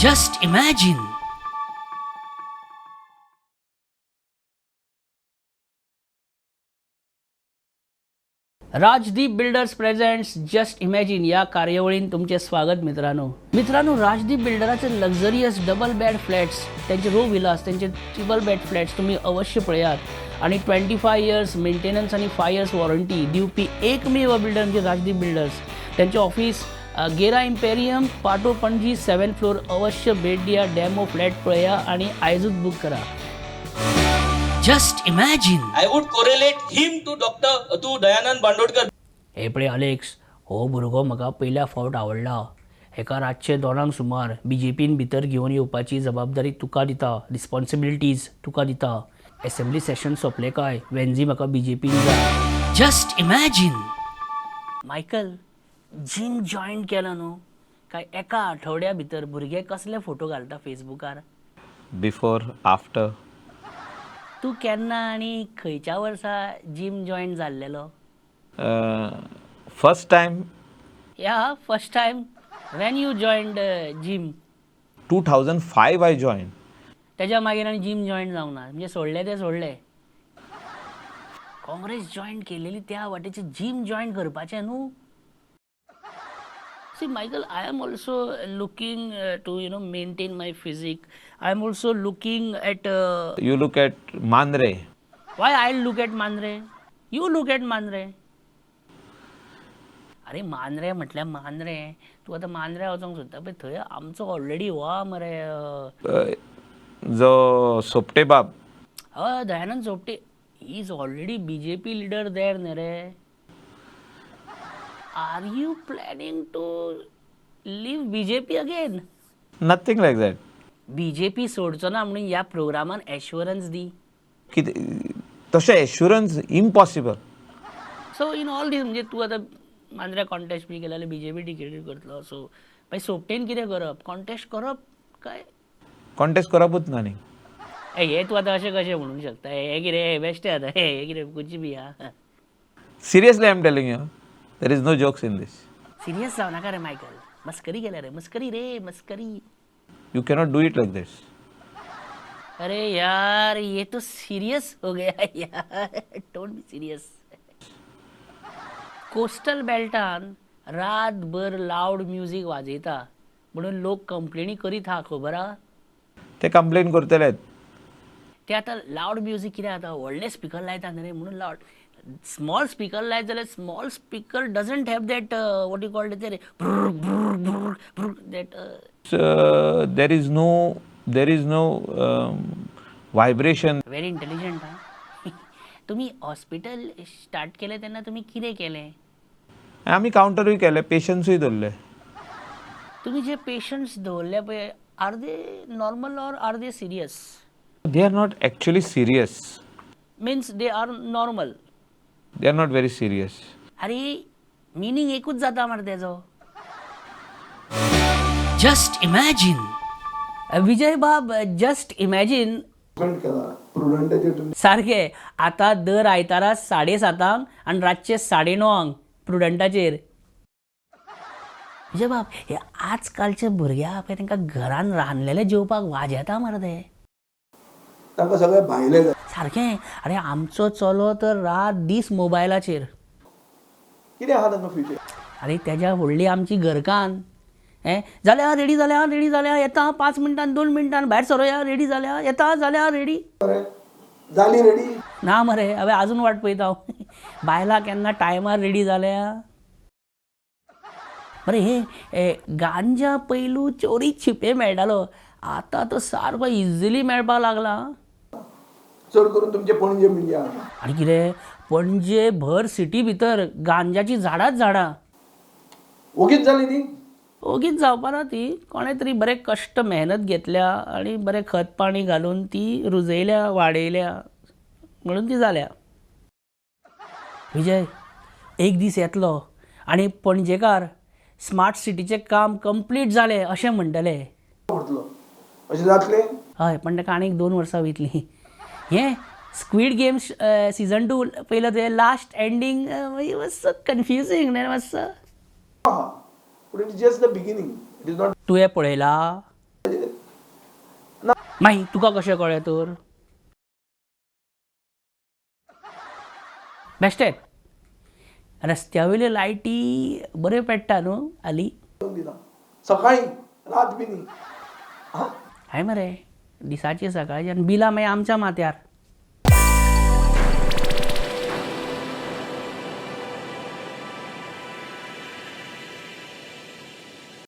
Just imagine. Rajdeep builders presents just imagine या कार्यावळीन तुमचे स्वागत मित्रांनो. मित्रांनो, राजदीप बिल्डराचे लक्झरियस डबल बेड फ्लॅट्स, त्यांचे रो विलास, त्यांचे ट्रिपल बेड फ्लॅट्स तुम्ही अवश्य पळयात आणि 25 इयर्स मेंटेनन्स आणि 5 इयर्स वॉरंटी दिवपी एकमेव बिल्डर म्हणजे राजदीप बिल्डर्स. त्यांचे ऑफिस गेरा इम्पेरियम, पाटो, पणजी, 7 फ्लोर. अवश्य भेट दिया, डेमो फ्लॅट पळया आणि आयजूच बुक करा. Just imagine. I would correlate him to Doctor to Dayanand Bandodkar. हे पळय अलेक्स, हो भुरगो म्हाका पयल्या फावट आवडला. हेका रातचे 2 सुमार बीजेपीन भितर घेवन येवपाची जबाबदारी तुका दिता, रिस्पॉन्सिबिलिटीज तुका दिता. एसेंब्ली सेशन सोंपलें काय वेन्झी म्हाका बीजेपीन जाय. Just imagine. Michael, gym join केला न्हू काय एका आठवड्या भितर भुरगे कसले फोटो घालता फेसबुकार. Before, after. तूं केन्ना आनी खंयच्या वर्सा जीम जॉयन जाल्लेलो? First time. Yeah, first time when you joined gym? 2005 I join. त्याच्या मागीर आनी जीम जॉयन जावंक ना, म्हणजे सोडलें तें सोडलें. काँग्रेस जॉयन केलेली त्या वाटेची जीम जॉयन करपाचें न्हू. See, Michael, I am also looking to maintain my physique. I am also looking at You look at Mandre. Why I look at Mandre? You look at Mandre. अरे, मांद्रे म्हटल्यार मांद्रे. तूं आतां मांद्र्या वचोंक सोदता पळय, थंय आमचो ऑलरेडी हो मरे. जो सोपटे बाब. हय, Dayanand Sopte is already BJP leader there न्ही रे. Are you planning to leave BJP again? Nothing like that. BJP सोडचो ना म्हणून ह्या प्रोग्रामान एश्युरन्स दी. कितें तशें assurance impossible. So in all these, म्हणजे तूं आतां मांद्र्या कॉन्टेस्ट बी केले जाल्यार बीजेपी टिकेटीर करतलो. सो मागीर सोपटेन कितें करप? कॉन्टेस्ट करप काय? कॉन्टेस्ट करपूच ना न्ही. ए, हे तूं आतां अशें कशें म्हणूंक शकता? हे कितें बेश्टें आतां, हे कितें कुछ बी आ. Seriously, I am telling you, there is no jokes in this. Serious जावं नाका रे मायकल. मस्करी केल्या रे, मस्करी रे, मस्करी. You cannot do it like this. अरे यार, ये तो सीरियस हो गया यार. Don't be serious. Coastal बेल्टान रातभर लाऊड म्युजीक वाजयता म्हणून लोक कंप्लेनी करीत आहा, खबर आहा? ते कंप्लेन करतलेच. ते आतां लाऊड म्युजीक कितें जाता, व्हडले स्पिकर लायता न्ही रे, म्हणून लाऊड. स्मॉल स्पिकर लायत जाल्यार small speaker doesn't have that, what you called ते that. There is no vibration. Very intelligent हा तुम्ही. हॉस्पिटल स्टार्ट केलें तेन्ना तुमी कितें केलें? आमी कावंटरूय केले, पेशंट्सूय दवरले. तुमी जे पेशंट्स दवरले पळय, are they normal or are they serious? They are not actually serious. Means they are normal. They are not very serious. अरे, मिनींग एकूच जाता मरे तेजो. Just imagine. विजय बाब, जस्ट इमॅजीन. केला प्रुडंटाचेर. सारकें, आतां दर आयतारा 7:30 आनी रातचे 9:30 प्रुडंटाचेर. विजय बाब, हे आजकालचे भुरगे आहा पळय, तांकां घरान रांदलेलें जेवपाक वाज येता मरे ते. तांकां सगळें भायलें जाय. सारकें. अरे, आमचो चलो तर रात दीस मोबायलाचेर. कितें आहा तांकां फ्युचर? अरे, तेज्या व्हडली आमची घरकान्न. हें जाल्या, रेडी जाल्या, रेडी जाल्या, येता 5 मिनटान, 2 मिनटान, भायर सरोया, रेडी जाल्या, येता, जाल्या रेडी. जाली रेडी? ना मरे, हांवें अजून वाट पळयता हांव. बायलां केन्ना टायमार रेडी जाल्या मरे? हे गांजा पयलू चोरी छिपे मेळटालो, आतां तो सारको इजिली मेळपाक लागला. चड करून तुमचे पणजे बिणजे आहा. आनी कितें, पणजे भर सिटी भितर गांजाची झाडांच झाडां. ओगीच जाली ती? ओगीच जावपा ना ती. कोणें तरी बरें कश्ट मेहनत घेतल्या आनी बरें खत पाणी घालून ती रुजयल्या, वाडयल्या, म्हणून ती जाल्या. विजय, एक दीस येतलो आनी पणजेकार स्मार्ट सिटीचें काम कंप्लीट जालें अशें म्हणटले. म्हटलो अशें जातलें? हय, पण ताका आनीक 2 वर्सां वयतलीं. हें स्क्वीड गेम्स सिजन 2 पयलो तुवें? लास्ट एंडींग मातसो कन्फ्युजींग न्ही मातसो? आहा, पूण it just the beginning, it is not. तुवें पळयला? मागीर तुका कशें कळ्ळें तर? बेश्टेच रस्त्या वयल्यो लायटी बऱ्यो पेट्टा न्हू हाली. दिता सकाळी, रात बी न्ही. हय मरे, दिसाची सकाळची, आनी बिलां मागीर आमच्या माथ्यार.